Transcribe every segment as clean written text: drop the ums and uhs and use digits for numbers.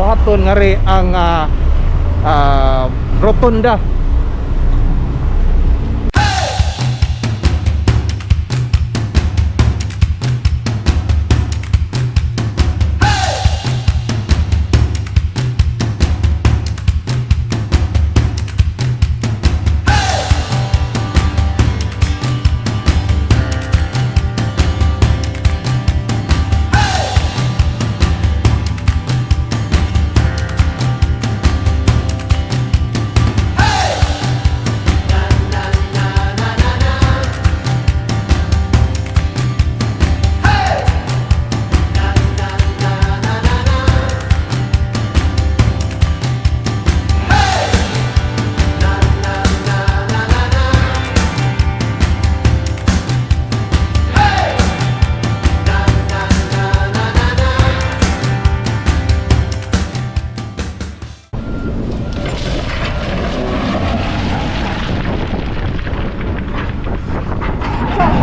Buhaton ngari ang rotonda.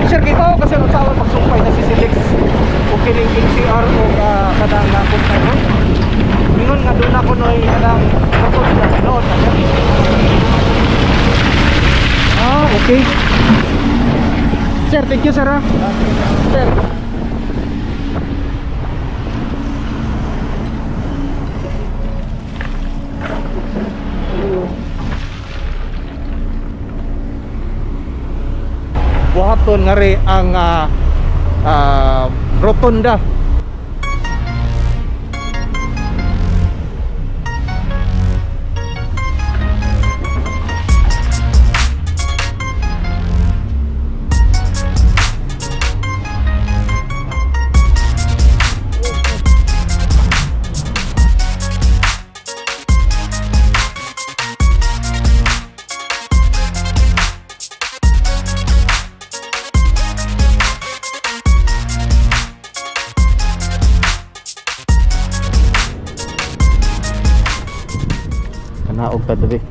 Sir, kita ko kasi ang usawa pagsumpay na si Silix o kining NCR o kadang kumpay no? Ingon nga doon ako noy kanang rotonda noon na sir. Ah, okay. Sir, thank you, sir, ah. Sir. Buhaton ngari ang rotonda. Kanaog ta diri.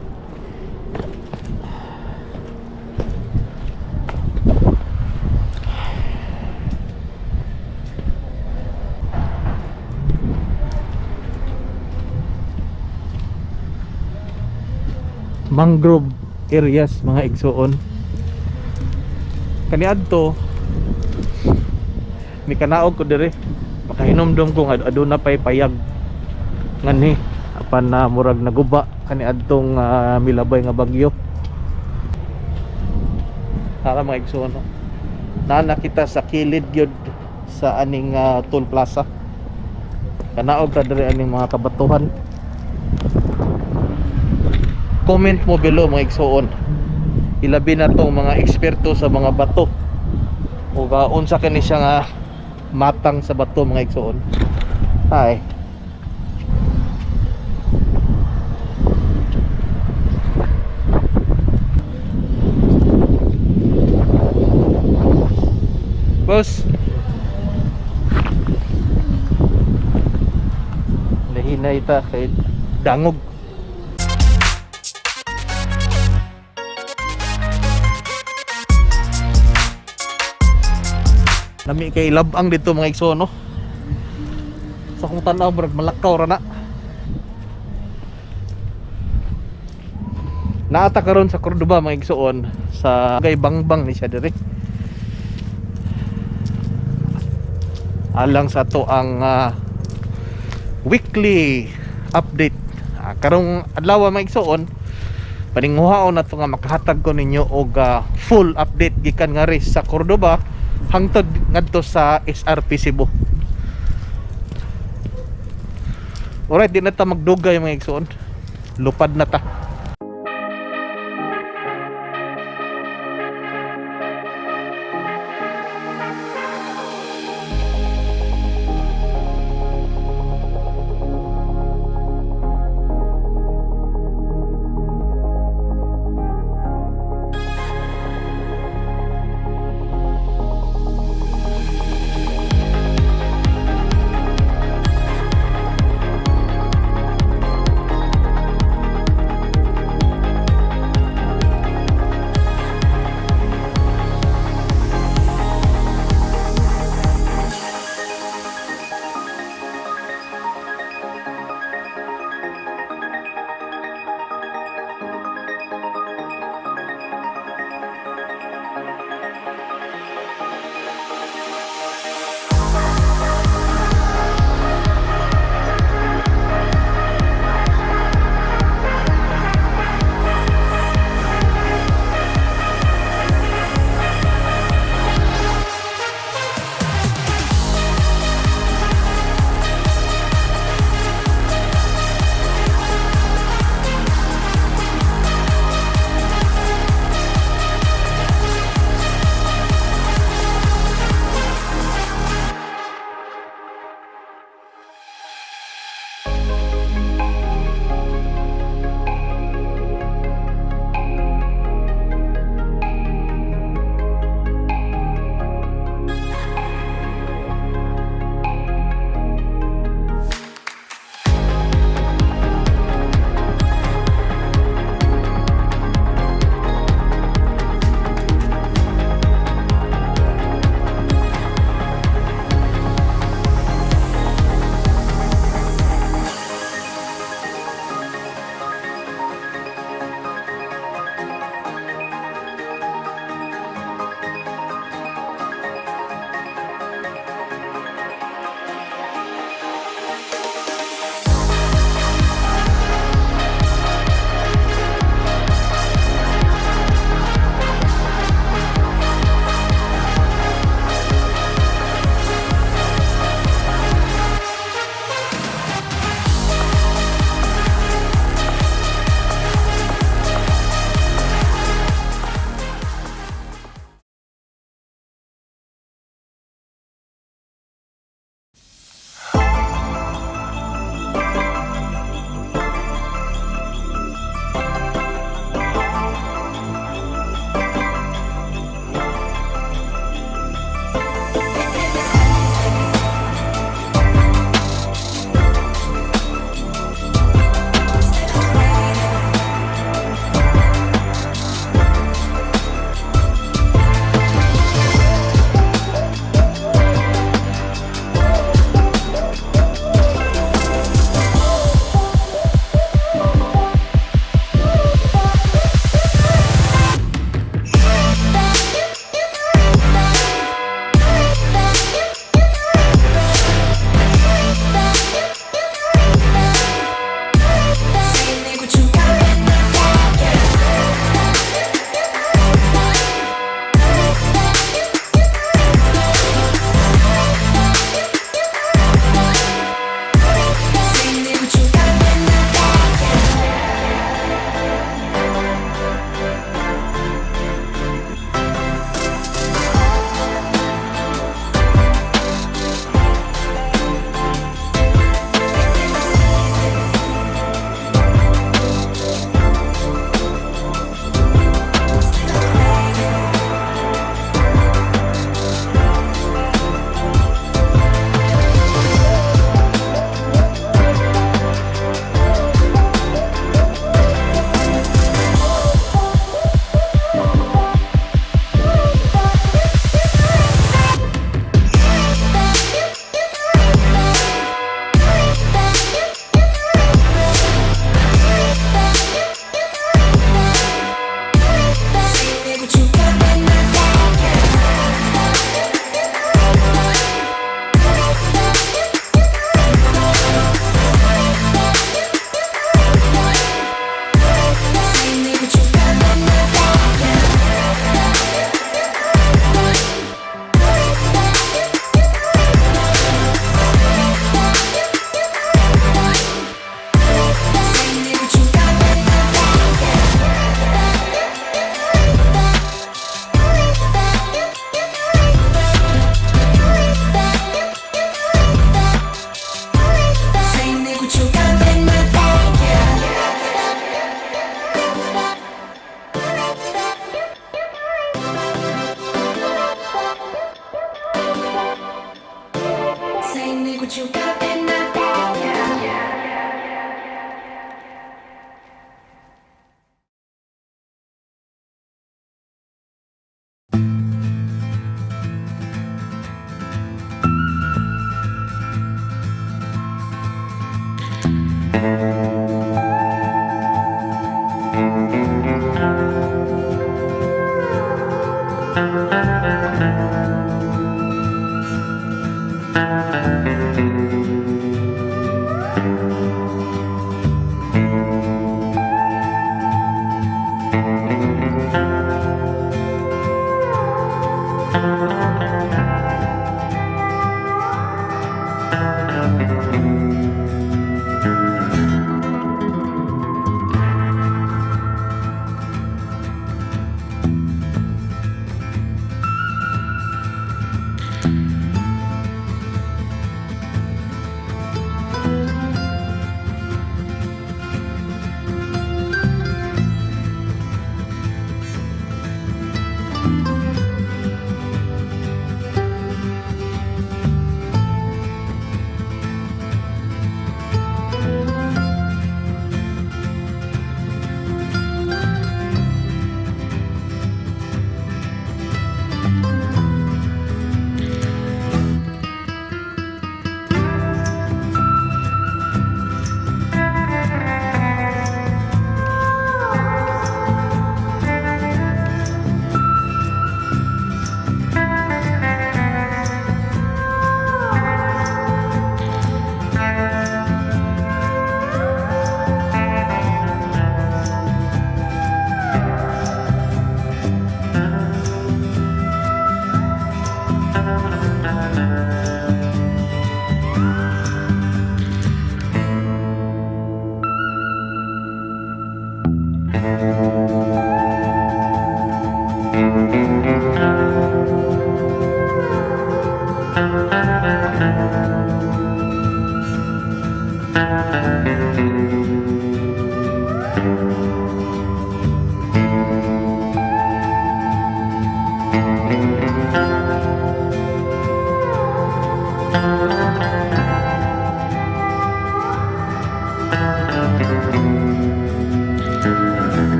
Mangrove areas, mga igsuon. Kaniadto mikanaog ko diri, makahinumdum ko nga aduna pay payag nganhi apan na murag naguba kaniadtong milabay nga bagyo. Tara, mga igsuon, no? Naa kita sa kilid gyud sa aning toll plaza. Kanaog ta diri aning mga kabatuhan. Comment mo below, mga igsuon, ilabi na tong mga eksperto sa mga bato o unsa kani siya nga matang sa bato, mga igsuon. Hi. Boss. Nahinay ta kay dangog. Lami kay labang dito, mga igsoon, no. Sa kung tanaw, murag malakaw ra na. Naata karon sa Cordoba, mga igsoon, sa kay Bangbang ni siya diri. Alang sa to ang weekly update. Karong adlaw, mga igsoon, paninguhaon na to nga makahatag ko ninyo og full update gikan ngari sa Cordoba hangtod ngadto sa SRP Cebu. Alright, di na ta magdugay, mga igsoon. Lupad na ta.